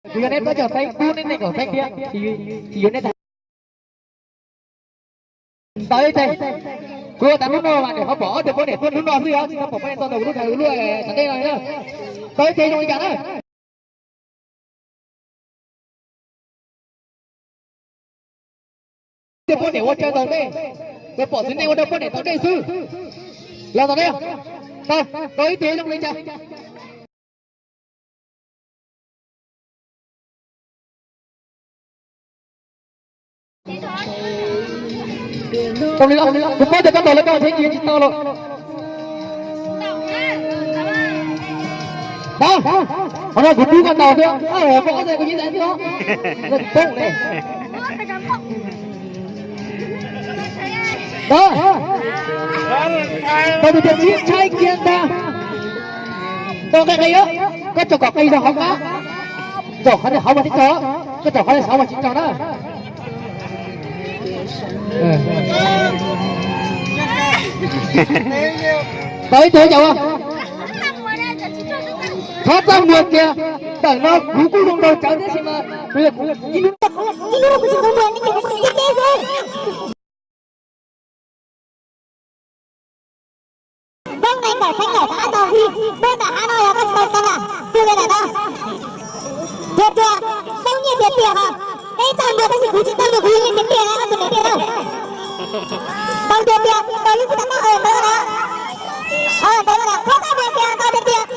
Kuv yog neb pab cog xeeb pub neb nees nkaum xeeb thiab, tsis yuav neb tag. Tau ib teg, kuv ua tas hnub no mas nyuam qhuav pom ob tug poj niam tuaj hnub no xwb, tsis tau pom poj niam txog ntawm kuv lub thav luaj tom ntej no na. Tau ib teg zoo li cas na. Tej poj niam ua chaw tom ntej, kuv pom txiv neej ua rau poj niam tom ntej xwb. Los tom ntej, tau, tau ib teg zoo li cas. Tau li, kuv paub tias koj ntaus lawv koj nrhiav nyias tsis tau los. Tau, qhov no kuv pub koj ntaus thiab, muaj ob teg kuv yeej ntaus thiab. Tau, tau, tau tus tias tsib tshaib kiag ntag. Tau qe qe os, koj tsom kom qis rau hauv qab. Tsom qhov hauv mas tsis tsom, koj tsom qhov saud mas tsis tsom na. Tau ib tug cas ua. Qhov txaj muag kiag, ntawm no kuv kuj zoo nraug tsawv tab sis mas kuv yog kuv ib hnub, ib hnub kuv tsis tau muag ne ces kuv tsis teb xwb. Poob nees nkaum xeeb lawm, tab tom hwj, poob nram hav no los koj tsis tau tau na, tus li ntawm no. Tiag tiag, poob nyiaj tiag tiag ha. Peb txaj muag tab sis kuv tsis txaj muag, kuv yog nyiaj tiag tiag na, koj tus niam tiag na. Tau tiag tiag, tau lub txij tau toj, ntawd na. Ntawd na, qhov txaj muag tiag, tau tiag tiag.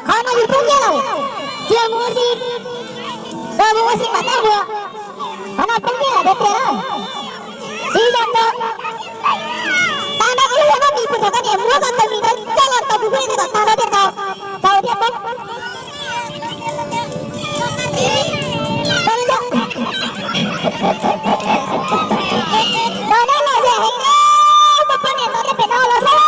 Qhov no yus poob nyiaj lawm, tsis yog mus ua si, mus ua si mam txaj muag. Qhov no poob nyiaj lawm tiag tiag na. Tsis yog tau. Tag nrho ib yam no mis puas thaum koj niam muab koj tus mis ntawd coj los tau kuv kuj yeej tau tag nrho tiag tau. Tau tiag poob. Tau li ntawd. Tau li los yog heev na, muaj poj niam tau tiag pem no los xwb.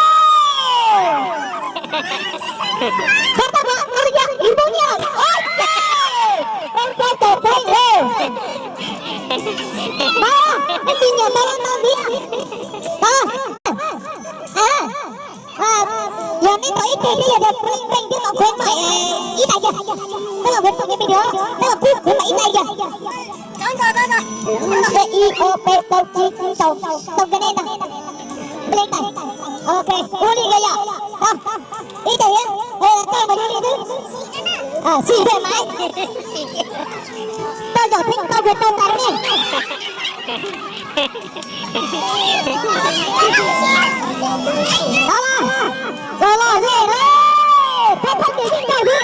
Koj tab mas, koj yog ib poob nyiaj lawm. Ua cas, ua cas tau poob li. Mas, nej tus niam ntawd los tau thiab. Tau. Yog nej tau ib teg thiab yog tias puav leej npeej thiab mam khuv mam ib tais kiag. Tej zaum kuv tus me me duav, tej zaum kuv kuv mam ib tais kiag. Ib ob peb plaub tsib rau, tau kiag nej ntag. Ib tais. Ok, ua li los yom. Tau. Ib tais thiab, koj mas yog li xwb. Sij hawm mas. Tau zaum pheej tau kiag tau tas li. Los los, los los, thab thab ces yeej tau xwb.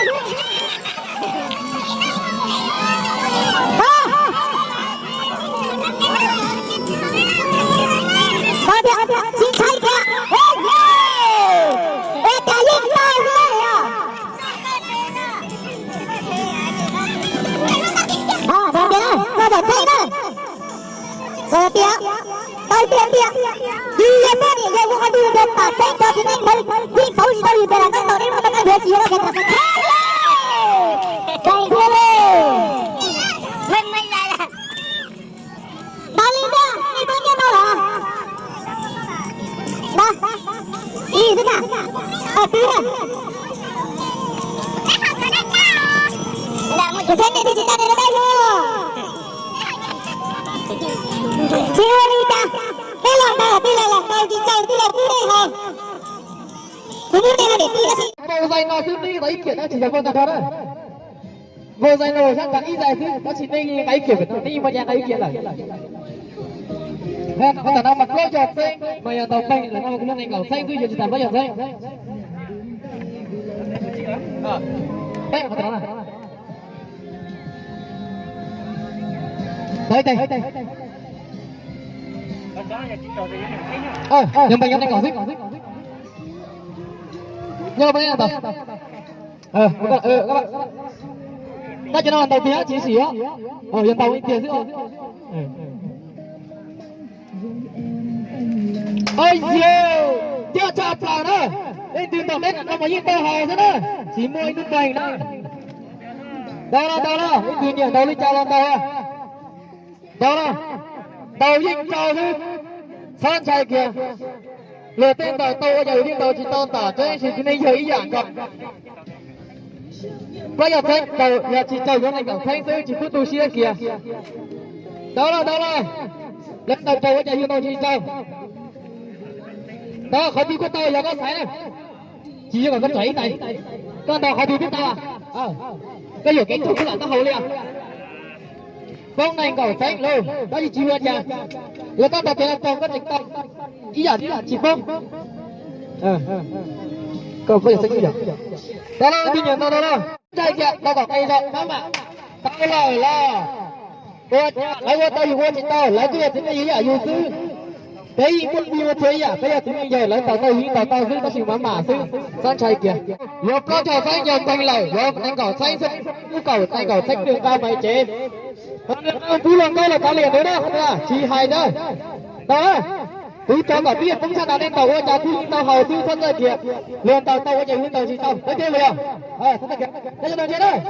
Tau tias tsis ntshai tias, ua cas yeej tau xwb os. Tau tias, koj zaum pheej na. Tau tias, tau tias tias, tsis yog poj niam yog ua qhov twg yog tom tseeb rau txiv neej ntawd yeej pauv tsis tau yus tias lam koj tau nej muaj tau koj yuav tsis yog los kheev. Tseem thiab li. Tau li ntag, nej poob nyiaj tau los? Ib xwb na. Twb na. Kuv saib nej twb tsis tau nej dab laug. Tsis ua li cas, peb los ntawd twb los los tau tsis tau twb los pub nej ho. Kuv muab nej los niam tij tab sis. Npau zais no xwb nej tau ib kiam na, tsis yog npau tag nrho na. Npau zais no sab nqa ib zais xwb tab sis nej nqa ib kiam pem no, nej yeej npau cas nqa ib kiam lawm. Qhov ntawm no mas plaub caug txeeb mas yog ntaus npeeg, ntawm no kuv muab nees nkaum txeeb xwb, yuav tsis tas plaub caug txeeb. Peb qhov ntawm no na. Tau ib teg. Yog npeeg yog nees nkaum xwb. Nyob peb ntaus. Tab cov no ntaus tiag tsis sim os. Yog ntaus ib tiag xwb os. Yog coj plaws na, leej twg ntaus deb no mas yeej tau haus xwb na, tsis muaj ib hnub npeeg na. Ntaus los ntaus los, leej twg nyiam ntaus li cas los ntaus. Ntaus los, ntaus yeej tau xwb, txhob ntshai kiag. Luag tej ntaus tau ua cas yus yeej ntaus tsis tau ntam tseeb, sis txiv neej yawg ib yam nkaus. Plaub caug txheeb, yog tsis raug yuav nees nkaum txheeb xwb tsis pub tu siab kiag. Ntau lawm, ntau lawm. Lawv ntaus raug ua cas yus ntaus tsis raug? Ntau qhov twg kuj tau yog koj xaiv na. Tsis yog kom koj txais ib tais, koj ntaus qhov twg twb tau. Koj yuam kev raug kuj lam taub hau li. Poob nees nkaum txheeb lauj, tab sis tsis ua cas. Yog koj ntaus kev raug koj tseem tau ib yam thiab tsis poob. Koj poob yog xeeb ib yam. Tau lawm, tus nyiam ntau tau lawm. Ntshai kiag, tau kom qis zog mab mam. Tau lawm los. Ua cas lawv ua tau yus ua tsis tau, lawv kuj yog txiv neej yus ib yam yus xwb. Peb yeej muaj txij muaj txhua ib yam, peb yog txiv neej yawg, lawv ntaus tau yus yeej ntaus tau xwb, tab sis mab mam xwb, txhob ntshai kiag. Yuav plaub caug txheeb yog npeeg lawm, yuav nees nkaum txheeb xwb, pub kaum nees nkaum txheeb nws nqa pais tsev. Pub luag nkauj los kav liam ntawd na, tsis hais na. Ntau na. Kuv tso kom pib poob tshaj ntawd nej ntaus ua cas kuj yeej tau haus xwb, txhob txawj kiag. Luag ntaus tau ua cas yus ntaus tsis tau, ua cas li os.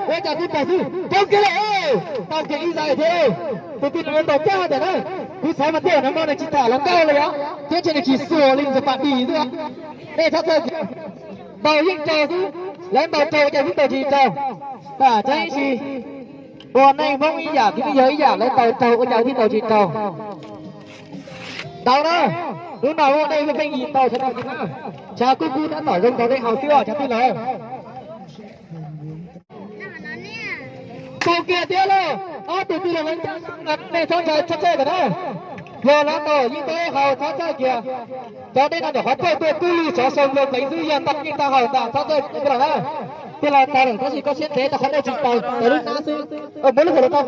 Ua cas kuj tau xwb, tau kiag li, tau kiag ib zais thiab. Tus twg los ntaus caj tiag na. Kuv xav mas tej no nws tsis tham los nkauj li os, thiab ntshe nws tsis xuas li, nws xav pam dis xwb. Nej txhob txawj kiag, ntaus yeej raug xwb. Lawv ntaus raug ua cas kuj ntaus tsis raug. Tam tseeb si, ua neej Hmoob ib yam, txiv neej yawg ib yam, lawv ntaus raug ua cas kuj ntaus tsis raug. Ntau na, lub no ua nej pheej yim ntaus, tshav kuj kub tab tom zoo ntaus nej haus xwb os cov tij laug. Tau kiag thiab lauj, ob tug twg los nej txhob ntshai, txhob txhawj kom na. Yog lawv ntaus yeej tau haus, txhob txhawj kiag. Cov dej no ntawm qhov rauj tuaj kuj lug tsov xyoo nkaus pleev xwb, yog ntaus yeej tau haus ntag, txhob txhawj kiag los na. Tij laug tau lawm tab sis koj siab ntev tau qhov dej tsis tau, tau lub nab xwb. Muab lub hauv los tau.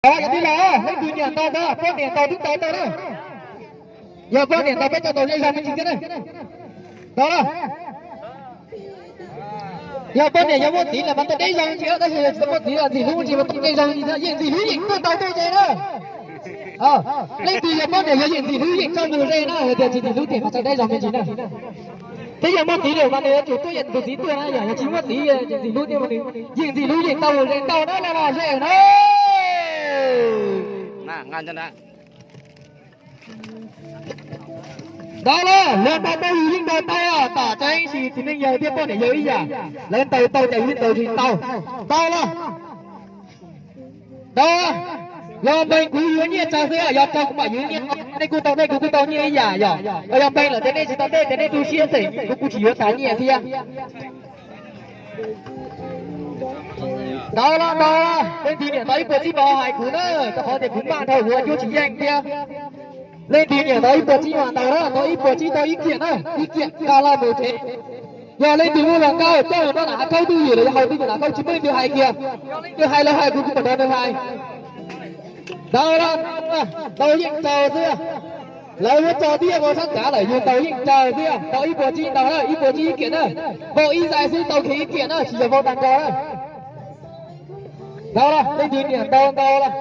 Cov tij laug, leej twg nyiam ntaus ntawd, poj niam ntaus twb ntaus tau na. Yog poj niam ntaus peb cov ntaus ze zog me ntsis thiab na. Ntau lawm. Yog poj niam yog muaj txiv lawm mas tau deb zog me ntsis, tab sis yog tsis tau muaj txiv los ntxim hlub me ntsis mas tau ze zog me ntsis thiab, yeej ntxim hlub yeej tuaj ntaus tej ze na. Leej twg yog poj niam yog yeej ntxim hlub yeej txawj mus ze na, yog tias tsis ntxim hlub ces mas tau deb zog me ntsis na. Thiab yog muaj txiv lawm mas nws yuav tsum tuaj yeej tus txiv tuaj na, yog tsis muaj txiv yeej ntxim hlub thiab mas nws yeej ntxim hlub yeej tau mus ze ntau na, los los ze na. Ntau lawm, luag ntaus tau yus yeej ntaus tau, tam tseeb si txiv neej yawg thiab poj niam yawg ib yam, lawv ntaus tau ces yus yeej ntaus tsis tau. Ntau lawm. Ntau, los npeeg kuv yuav nyiaj tsawg xwb, yog raug kuv mam yuav nyiaj, nej kuj tau, nej kuv kuj tau nyiaj ib yam yom. Yog npeeg lawm ces nej tsis tau dej ces nej tu siab xeem, kuv kuj tsis yuav tas nyiaj thiab. Ntau los ntau, leej twg niam ntau ib puas tsib mas hais kuv na, rau qhov tias kuv maj dhau, kuv cuab tsis yeej thiab. Leej twg niam ntau ib puas tsib mas ntau na, ntau ib puas tsib tau ib kiam na, ib kiam nqa los mus tsev. Yog leej twg muaj hluas nkauj coj mus rau lam khaub twj ywm los yog haus twj ywm lam khaub, tsis muaj leej twg hais kiag. Leej twg hais lawv hais kuv, kuv pom dov nws hais. Ntau los ntau, ntau yeej raug xwb. Lawv muab tso tiaj vau sab kav lawm, yus ntau yeej raug xwb. Ntau ib puas tsib ntau na, ib puas tsib ib kiam na. Vau ib zais xwb ntau kiag ib kiam na, tsis yog vau tag nrho na. Ntau los leej twg niam ntau ntau los.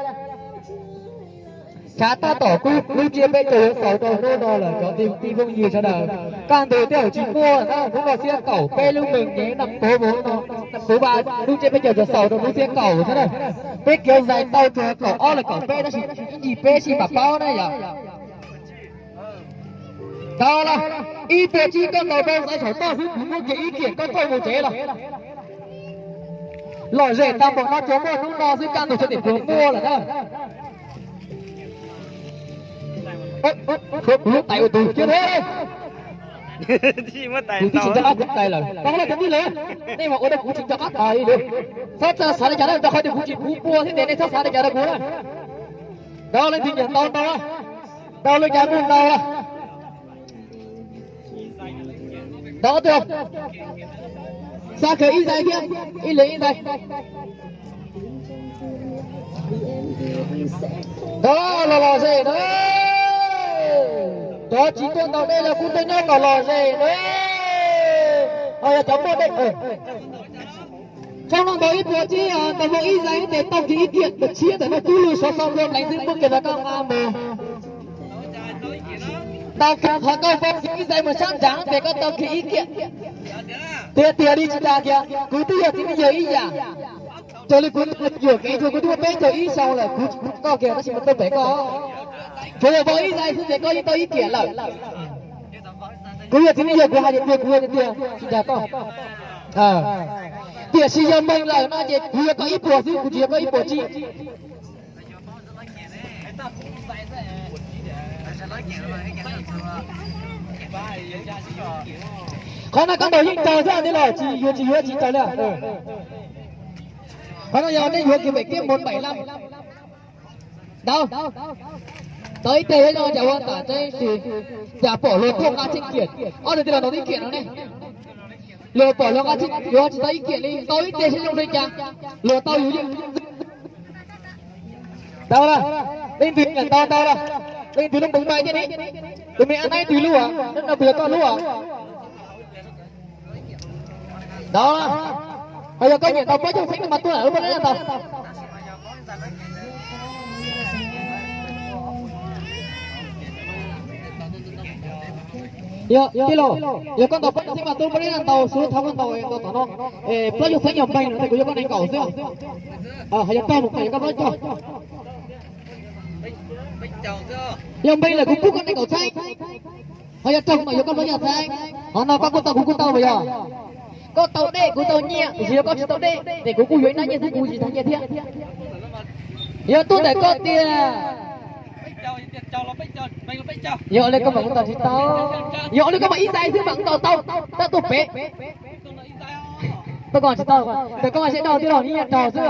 Tshav tab tom kub, lub tsiab peb caug yuav xaus rau hnub no lawm cov tij phooj ywg sawv daws. Kaj ntug tej zaum tsis muaj na, hnub no xiab kaum peb lub meej nyev na, puv mus no, puv vas lub tsiab peb caug tsuas xaus rau hnub xiab kaum xwb na. Peb kev zais tau tsuas kaum ob los kaum peb tab sis ib ncig peb sib pam paub na yom. Ntau los, ib puas tsib koj ntaus rau xaiv saum toj xwb, kuv muab kiag ib kiam koj txawj mus tsev los. Lom zem tag npaum no tsuas muaj hnub no xwb, kaj ntug txhua tim tsuas muaj lawm na. Kuv lub tais ua tus kiag thiab. Kuv twb tsis nco qab kuv tais lawm, tau los cov tij laug, nej mas ua rau kuv tsis nco qab tais li. Txhob txawj xav li cas na, rau qhov tias kuv tsis puv pua thiab ces nej txhob xav li cas rau kuv na. Ntau, leej twg nyiam ntau ntau, ntau li cas kuj ntau. Ntau twg, xa khaws ib zais thiab, ib leeg ib zais. Ntau, los los ze na. Cov tsis tuaj ntaus dej los kuj tuaj nyob kom los ze na. Ho yog cov muaj dej, Koj noj ntau ib puas tsib, ntaus npoo ib zais tes tau kiag ib kiam, tab sis ntawm no cub lug sov xo npua pleev xwb, muab kiag rau koj nqa mus. Ntau kiag qhov koj npoo kiag ib zais mus sab nrad tes koj tau kiag ib kiam. Tiag tiag li tsis dag kiag, kuv twb yog txiv neej yawg ib yam. Raws li kuv yuam kev rau kuv twb muaj peb caug ib xyoo lawm, kuv tsis dag koj kiag tab sis mas tuaj pem koj. Tsuav yog npoo ib zais xwb ces koj yeej tau ib kiam lawm. Kuv yog txiv neej yawg kuv hais tiag tiag, kuv hais tiag tiag tsis dag koj. Tiam sis yog meej lawm no ces kuv yuav koj ib puas xwb, kuv tsis yuav koj ib puas tsib. Qhov no koj ntaus yeej raug xwb tij laug, tsis yuav tsis yuav tsis raug li. Qhov no yog nej yuav kiag pem kiab npoo npaim laj. Ntau, tau ib teg no cas ua tam tseeb sis, cas pom luag tuaj nqa tsheej kiam, ob tug tij laug ntaus ib kiam no ne. Luag pom luag nqa tsheej yuav tsis tau ib kiam li, ntau ib teg seb zoo li cas, luag tau yus yeej. Ntau lawm, leej twg nyiam ntau ntau lawm, leej twg lub npoo npaim thiab ne, tus me ab naib twg lub, no puas yog koj lub? Ntau, ho yog koj nyiam ntau plaub caug xeeb no mas tuaj lawm lub npoo npaim ntau. Yog tij laug, yog koj ntaus plaub caug xeeb mas tuaj npoo npaim ntau, xub thab koj ntaus ntau tom no, plaub caug xeeb yog npeeg no tes kuv yuav koj nees nkaum xwb. Ho yog raug mus kom yuav koj plaub caug. Yog npeeg lawm kuv pub koj nees nkaum xeeb. Ho yog raug mas yuav koj plaub caug xeeb. Ho no koj kuj tau kuv kuj tau mas yog. Koj tau dej kuv tau nyiaj, tiam sis yog koj tsis tau dej ces kuv kuj yuav ib nab nyiaj xwb, kuv tsis tau nyiaj thiab. Yog tuaj ntawm koj tiag, yog li koj mam kuv ntaus tsis tau, yog li koj mam ib zais xwb mam kuv ntaus tau, tab tuaj pem. Tuaj koj tsis tau, ntawm koj mas seb raug tij laug, ib yam raug xwb.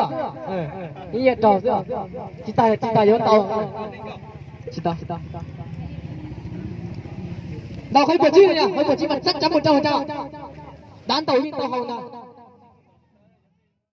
Ib yam raug xwb. Tsis tas tsis tas yuav tau. Tsis tas. Ntaus qhov ib puas tsib, qhov ib puas tsib mas tsab tsab mus rau hauv rau. Dav ntaus yeej tau haus ntag.